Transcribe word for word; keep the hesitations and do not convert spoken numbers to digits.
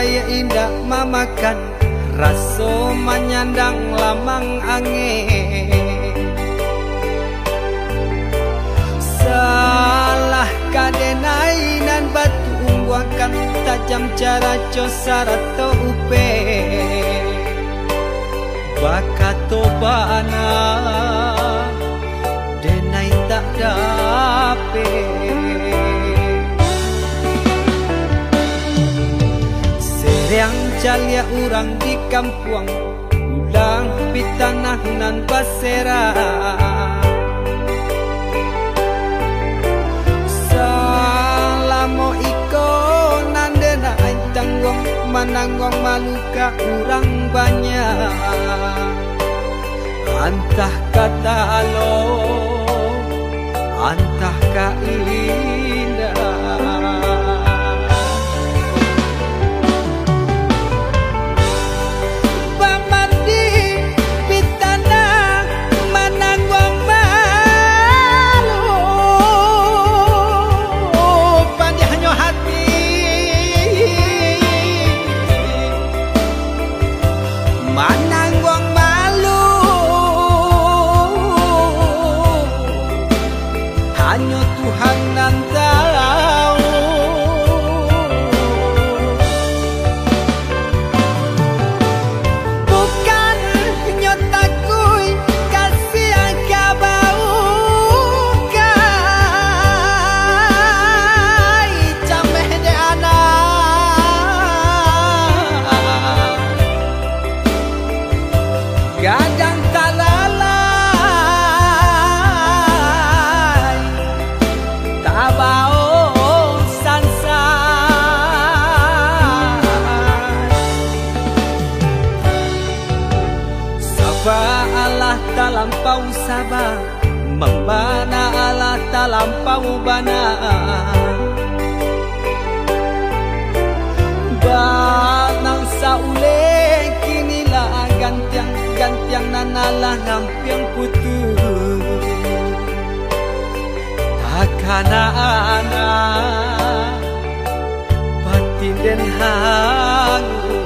Aia indak mamakan, raso manyandang lamang angin. Salah ka denai nan batumbuakan, tajam caraco sarato upeh. Bakato bana, denai tak dapek. Seriang caliak urang di kampuang, ulang pitanah nan baserak. Salamo iko nan denai tangguang, manangguang malu ka urang banyak. Antah ka talok, antah ka indak. Bamandi pitanah manangguang malu, padiahnyo hati manangguang malu. Hanyo Tuhan nan tahu. Bukannyo takuik, kasiah ka bau kai, cameh dek anak. Gadang talalai, tabao sansa. Saba alah talampau saba, mambana alah talampau bana. Banang sauleh kini lah gantiang, gantiang nan alah ngampiang putuih. Takana anak patinden hangu.